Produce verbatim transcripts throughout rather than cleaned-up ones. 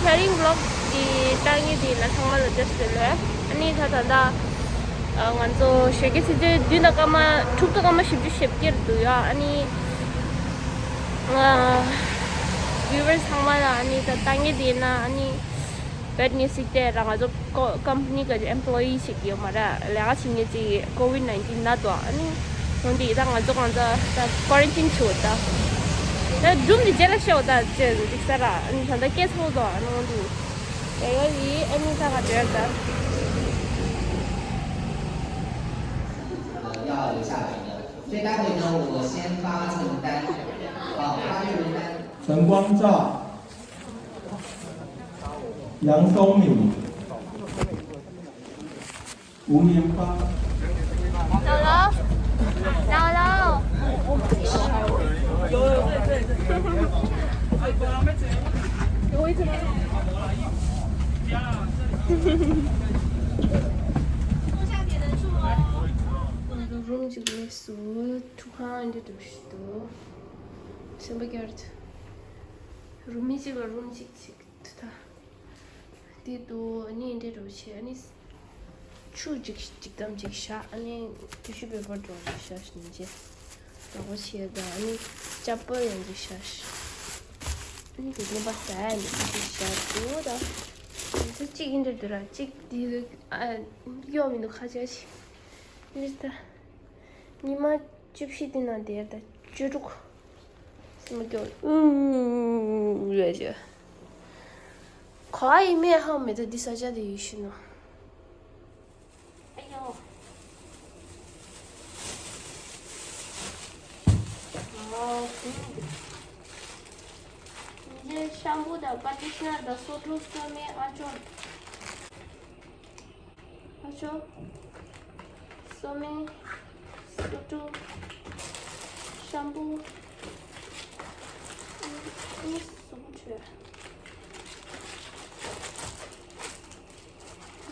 ཤ་རིང་བི་ལོག་གི་ལྟ་ངན་དེ་ལ་ཚང་མ་ལ་བཀྲ་ཤིས་བདེ་ལེགས། ཨ་ནི་ད་ད་ལྟ་ང་ཚོ་ཞོགས་ཀའི་ཆུ་ཚོད་བདུན་དང་སྐར་མ་དྲུག་དང་སྐར་མ་བཞི་བཅུ་ཞེ་བརྒྱད་འདུག་ཡ། ཨ་ནི་ང་བིའུ་ཝར་ཚང་མ་ལ་ཨ་ནི་ད་ལྟ་ངས་དེ་ན་ཨ་ནི་བེཌ་ནིའུ་སི་ཞིག་སྟེར་ར། ང་ཚོ་ཀོ་ཀམ་པ་ནི་གི་ཨེམ་པོ་ལོ་ཡི་ཞིག་ཡོད་མ་རེད། ལས་ཀ་བྱེད་མཁན་ཅིག་ཀོ་ཝིཌ་ནའིན་ཊིན་ན་འདུག་ཨ་ནི་འོན་ཏེ་ད་ང་ཚོ་གང་ཚ་ད་ཀོ་རན་ཊིན་བྱེད་འོ་ད། ད་སྒྲུང་འདི་རྗེས་ལ་བཤད་འོ་ད་ཅེས་འདུག་ས་ར། ཨ་ནི་ད་ལྟ་སྐད་ཚོགས་འདུག་ཨ་ནི་འོན་ཏེ་ཡ་ཡོ་ཡི་ཨ་ནི་ད་ག་འདྲ་ད། 要留下来的，所以待会呢，我先发这个名单，好，发这个名单。陈光照、杨松敏、吴年芳。走了，走了。 ང་ཚོ་རུམ་གཅིག་ལས་སུ་ཐུག་ཁང་འདི་འདྲ་ཞིག་འདུག་སེམས་པ་སྐྱོ་རེད། རུམ་མི་གཅིག་ལ་རུམ་གཅིག་ཅིག་འདུག་ད། འདི་འདུག་ཨ་ནི་འདི་འདྲ་བྱས་ཨ་ནི་ཆུ་གཅིག་གཅིག་དམ་གཅིག་བཞག་ཨ་ནི་ཊི་ཤུ་པེ་པར་འདྲ་བཞག་ནས་བྱས། དགོས་ཆེ་དང་ཨ་ནི་ཅ་པལ་ཡང་ཅིག་བཞག་ཨ་ནི་དེ་ནས་པ་ཟ་ཡ་འདི་ཅིག་བཞག་འདུག་ད། དེ་ཚོ་གཅིག་ཡིན་འདྲ་འདུག་ར། གཅིག་དེ་ཨ་གཡོག་མི་འདུག་ཁ་ཆེ་ཆེ། ཨ་ནི་ད། ཉི་མ་བཅུ་བཞི་དེ་ནང་དེར་ད་བཅུ་དྲུག་སེམས་སྐྱོ་ཨུ་རེད་ཅེ། ག་ཡི་མེ་ཧ་མེ་ད་འདི་ས་ཆ་དེ་ཡི་ཤི་ནོ། ཨ་ཡོ། ཨོ། འདི་ཤམ་པུ་དང་ཀོན་ཌི་ཤ་ནར་དང་སོ་ཊུ་སོ་མའི་ཨ་ཅོ། ཨ་ཅོ། སོ་མའི། སོ་ཊུ། ཤམ་པུ། ཨ་ནི་གཟུགས་པོ་འཕྲོད།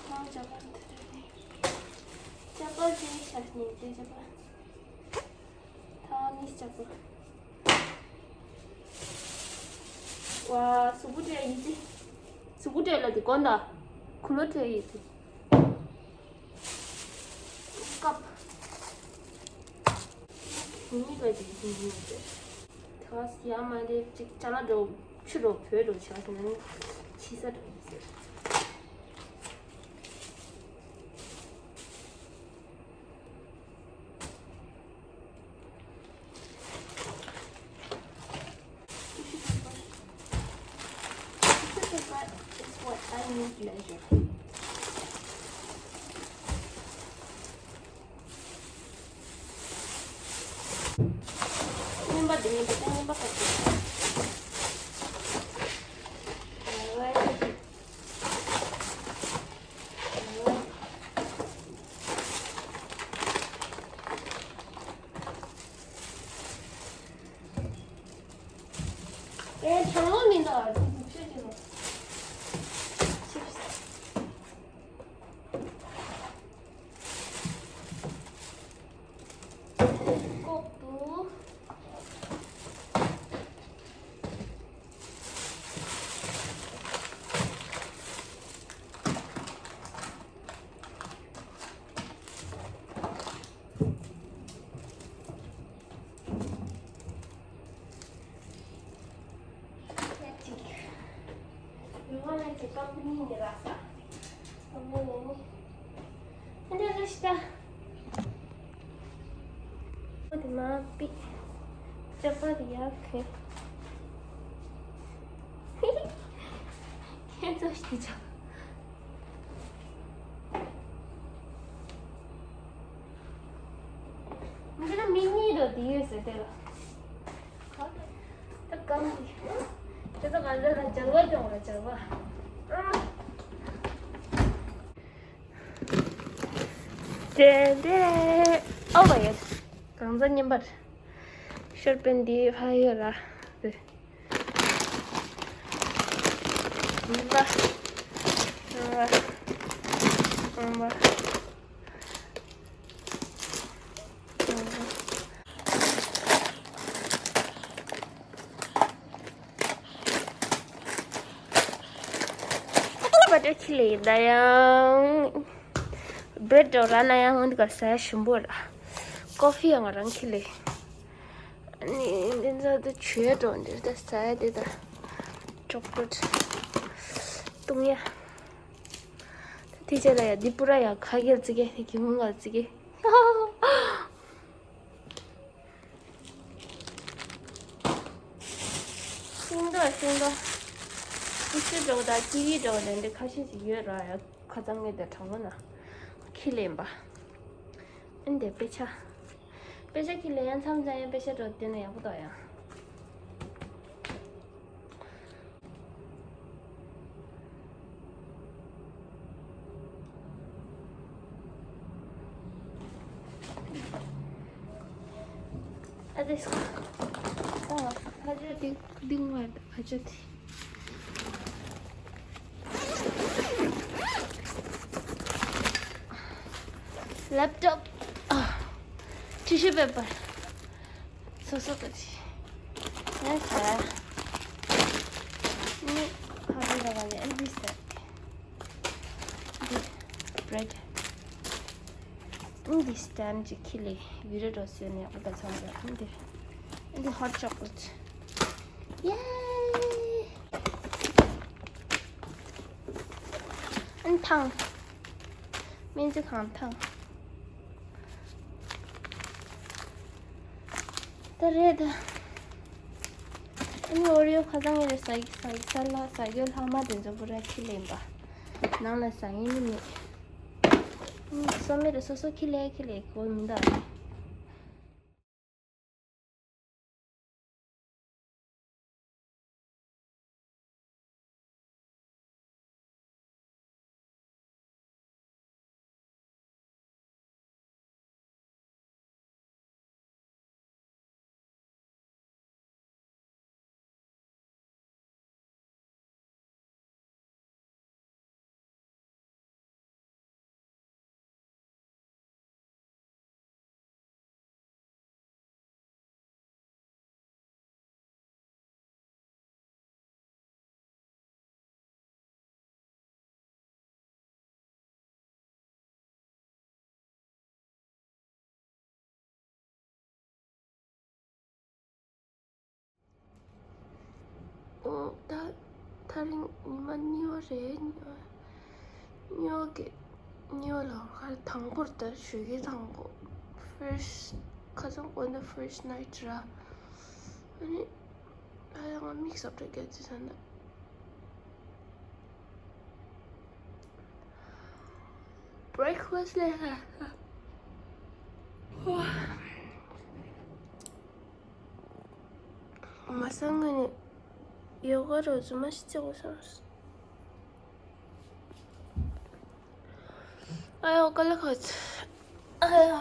ཁོང་ཅ་པལ་དེ་རེད། ཅ་པལ་དེ་ཤ་ནི་དེ་ཅ་པལ། ཐ་ནི་ཅ་པལ། ཝ། གཟུགས་པོ་འཕྲོད་ཡིན་ཏེ། གཟུགས་པོ་འཕྲོད་ལ་དེ་གོན་ད། གུ་ལོ་འཕྲོད་ཡིན་ཏེ། ཀབ། གཉིས་པ་དེ་གཉིས་ཡིན་ཏེ། ད་ཡ་མ་དེ་གཅིག་ཅ་ལག་འགྲོ་ཆུ་འགྲོ་བོད་འགྲོ་ཆ་སོང་ན་ཕྱི་ས་འགྲོ་ཡིན་ཟེར། Tissue paper. Tissue paper is what I need leisure. རྔན་པ་འདི་ངས་འདི་ལྟར་རྔན་པ་བཀབ་ཀྱི་ཡོད། Alright. ཨེ། གྲང་མོ་མི་འདུག་ཨ། ཁུ་ཁུ་ཤོད་ཀྱི་ནོ། ཆིབས། ལྐོག་ཏུ། ཡ་གཅིག་ཡོང་བ་ན་གཅིག་ཀམ་པ་ནི་ནི་ར་ས། ཀམ་པ་ནི་ནི། ཨ་འདྲ་ར་ཤི་ད། ཨོ་དེ་མ་པི། ཅ་པ་དེ་ཡག་གི། ཁྱེད་ཚོ་ཤི་ད་ཅག་འདི་ལ་མི་གཉིས་རོ་དེ་ཡོད་ཟེར་དེ་ལ། ད་གང་གི་ཁྱེད་ཚོ་ག་ཚོད་ལ་སྦྱར་བ་སྦྱོང་བ་སྦྱར་བ། ཨ། དེ་དེ་ཨོ་བ་ཡོད། གང་ཚ་ཉན་པར། ཤོར་པན་འདི་ཕ་ཡོད་ལ། རེད། ཨོ་བ། ཨོ་བ། ཨོ་བ། ཨེ་ཁྱི་ལེ་ད་ཡང་བྲེད་འགྲོ་ར་ན་ཡང་འདི་ག་ཟ་ཞིམ་པོ་ར། ཀོ་ཕི་ཡང་ང་རང་ཁྱི་ལེ། ཨ་ནི་འདི་ཚོ་དུ་བྱོས་འགྲོ་འདིར་ད་ཟ་ཡ་དེ་ད། ཅོག་ལེཊ་བཏུང་ཡ། དེ་རྗེས་ལ་ཡ་འདི་པུ་ར་ཡ་ཁ་གེར་ཙི་གེ་དེ་གི་མུ་ང་ཙི་གེ། ཤིང་ཏོག་ཤིང་ཏོག་ཀི་ཤུ་འགྲོ་དང་ཀི་ཝི་འགྲོ་དེ་འདྲ་ཁ་ཤས་ཤིག་ཡོད་ར་ཡ། ཁ་ཚང་ངེད་དེ་གྲང་མོ་ན་ཁྱི་ལེན་པ། ཨེ་འདི་དཔེ་ཆ། དཔེ་ཆ་ཁྱི་ལེན་ཡང་མཚམས་མཚམས་ཡང་དཔེ་ཆ་འགྲོ་དེ་ན་ཡག་པོ་འདུག་ཡ། ཨ་དེ་ས། ཨ་ཕ་ཆ་དེ་གདིང་བ་ཕ་ཆ་དེ། ལེབ་ཊོབ། ཨ། ཊི་ཤུ་པེ་པར། སོ་སོ་ག་ཅི། ཡ་ས། ནི་ཧ་རི་ར་བ་ལེ་ཨེ་འདི་ས། འདི་བྲེད། འདི་སི་ཊེན་ཌི་ཅིག་ཁྱི་ལེ་ཡུ་རེ་རོ་སི་ཡོ་ནི་ཨ་ད་ཚང་ར་འདི། འདི་ཧོ་ཊི་ཅོག་ལེཊ། ཡེ། ཨན་ཐང་། སྨན་རྩིས་ཁང་ཐང་། ད་རེད་ད། ཨ་ནི་ཨོ་རི་ཡོ་ཁ་སང་ངས་ཟ་ཟ་ཟ་ལ་ཟ་རྒྱུ་ལྷག་མ་དེ་ཚོ་པུ་ར་ཁྱི་ལེན་པ། ནང་ལ་ཟ་ངེས་ནི་མེད། ཨ་ནི་སོ་མེ་རུ་སོ་སོ་ཁྱི་ལེ་ཁྱི་ལེ་གོ་མི་འདའ། ཨོ། ད་ཐག་རིང་ཉི་མ་གཉིས་པ་རེད། གཉིས་པ། གཉིས་པ་གི་གཉིས་པ་ལ་ཁ་དང་པོར་ད་ཞོགས་ཀས་དང་པོ་first cousin on the first night ར། ཨ་ནི་ད་ཡང་ང་དམིགས་བསལ་གྱི་ཅི་ཟེར་ན། Breakfast ལས་ཧ། མ་སང་ངས་ནི་ཡོ་ག་རོ་རྫུན་མ་ཞིག་བྱེད་དགོས་བསམས། ཨ་ཡོ་ཀ་ལ་ཁོ་ཚོ། ཨ་ཡོ།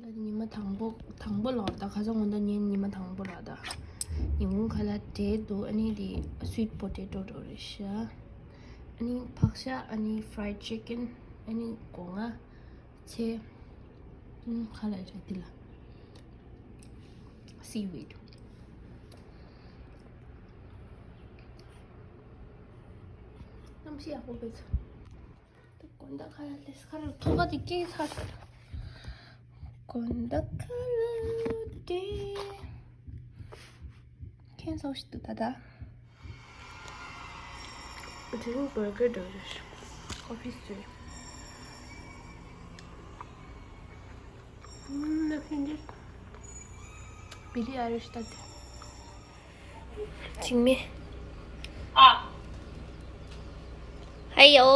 ད་ཉི་མ་དང་པོ་དང་པོ་ལོག་ད་ཁ་སང་འོ་ད་ཉིན་ཉི་མ་དང་པོ་ལ་ད་ཉིན་གུང་ཁ་ལག་འབྲས་འདུག་ཨ་ནི་དེ་sweet potato འགྲོ་རེད་ཤག་ཨ་ནི་ཕག་ཤ། ཨ་ནི་fried chicken། ཨ་ནི་སྒོ་ང་ཚལ། ཨ་ནི་ཁ་ལག་རེད་དེ་ལ་seaweed། གནམ་གཤིས་ཡག་པོ་འདུག་དགོང་དག་ཁ་ལག་ལས་ཁ་ལག་ཐོག་ཁ་དེ་སྐྱེས་ཚར། དགོང་དག་ཁ་ལག་དེ། ཁྱེད་ཚོ་ཞིག་ཏུ་ད་ལྟ། དེ་རིང་བར་གར་འགྲོ་རེད། ཀོ་ཕི་བཟོས། ཨུམ། ན་ཕན་འདིར་བི་ལི་ཨ་རིཤ་ད་དེ། ཅིང་མེ། ཨ། ཧ་ཡོ།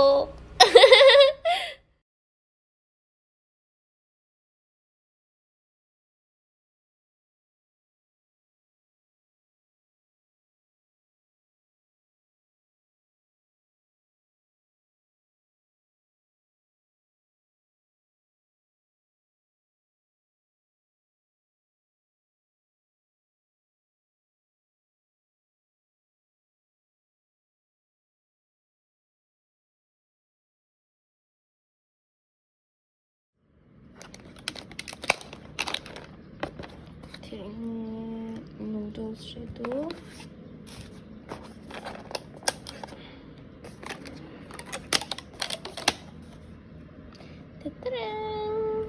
ནུ་ཌལ་སི་རེད་འདུག་ཏེ་ཏེ་རེང་།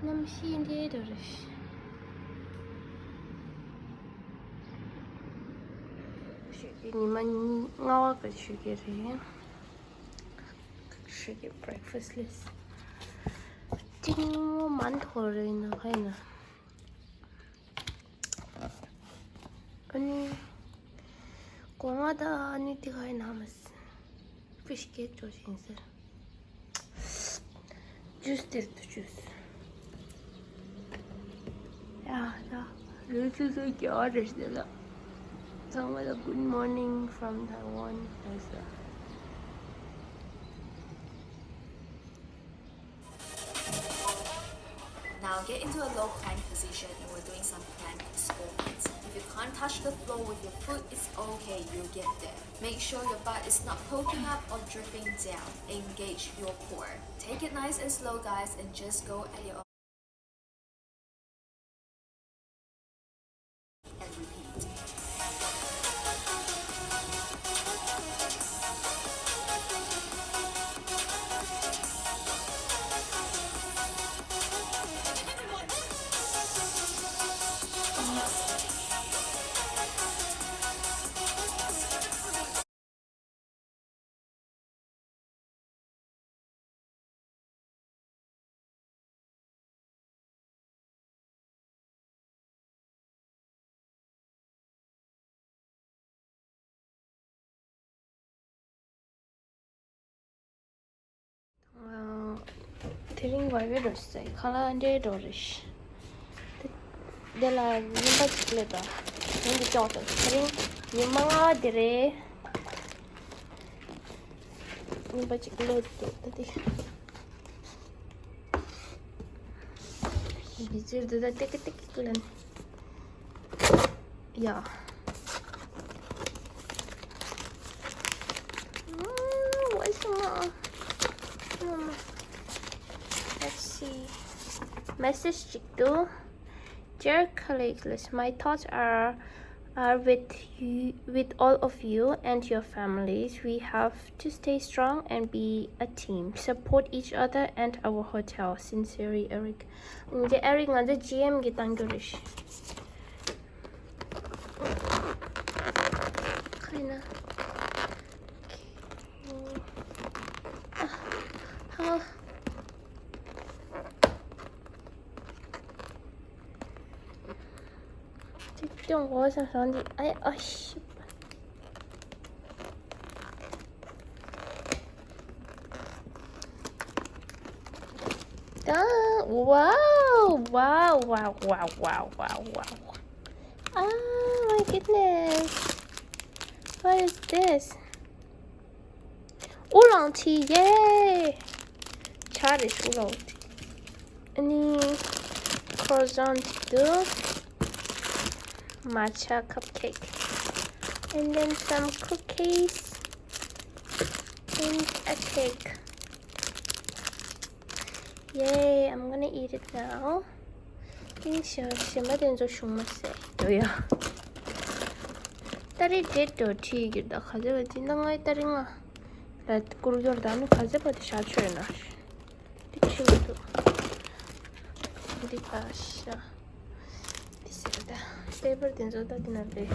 གནམ་གཤིས་འདི་འདྲ་རེད། ཞོགས་ཀས་ཉི་མ་ལྔ་པ་ག་ཞོགས་ཀས་རེད། ཞོགས་ཀས་བྷི་རེག་ཕ་སི་ལས་ཅིང་མོ་མན་ཐོ་རེད་ན་ཧའི་ན། ཨ་ནི། སྒོ་ང་ད་ཨ་ནི་དེ་ག་ཡིན་ན་མ་སི། ཕི་ཤི་ཀེག་ཅོ་ཞིང་ཟེར། ཇུས་དེར་དུ་ཇུས། ཡ་ད། ལུས་སུ་སུ་རྒྱ་རེ་ཞིག་ལ། ཚང་མ་ལ་good morning from Taiwan. There's a Now get into a low plank position and we're doing some plank squats. If you can't touch the floor with your foot, it's okay, you'll get there. Make sure your butt is not poking up or dripping down. Engage your core. Take it nice and slow, guys, and just go at your own and repeat. དེ་རིང་བ་བེ་རོ་སའི་ཁ་ལག་འདྲེ་འགྲོ་རེ་ཤི། དེ་ལ་ཉིན་པ་གཅིག་སླེབས་པ། ཉིན་འདི་ཅོག་ཏུ་དེ་རིང་ཉི་མ་ལྔ་པ་དེ་རེད། ཉིན་པ་གཅིག་སླེབས་འདུག་ད་དེ། བི་ཙིར་འདི་ད་ཏེ་ཀི་ཏེ་ཀི་ལན། ཡ། ཝེལ་ཀམ། Let's see. Message ཅིག་འདུག Dear colleagues, my thoughts are are with you, with all of you and your families. We have to stay strong and be a team. Support each other and our hotel. Sincerely, Eric. འདི་ཨེ་རིག་ང་ཚོ་ཇི་ཨེམ་གི་བཏང་རྒྱུ་རེད། ཁ་ན། ཨ། ཧ། ཅིག་ཅུང་འོ་ཞང་ཞང་འདི་ཨ་ཨ་ཤི། ད་wow wow wow wow wow wow wow. Oh my goodness. What is this? Oolong tea, yay! ཆ་རེད་oolong tea. ཨ་ནི་croissant འདུག Matcha cupcake. And then some cookies. And a cake. Yay, I'm gonna eat it now. ཏིང་ཞག་གཞན་པ་དེ་ཚོ་བྱུང་མ་ཟད་དོ་ཡ། ཏ་རི་འདྲེད་དོ་ཁྲིད་ཀྱི་ད་ག་ཚོད་བ་ཅི་ད་ང་ཏ་རི་ང་ལ་བསྐུར་རྒྱུར་ད་ནི་ག་ཚོད་བ་དེ་ཤ་ཆོས་ན་འདི་ཁྲིད་འདུག་འདི་ཕ་ཤ་འདི་ཟེར་ད་པེ་པར་དེ་ཚོ་ད་འདི་ན་རེད།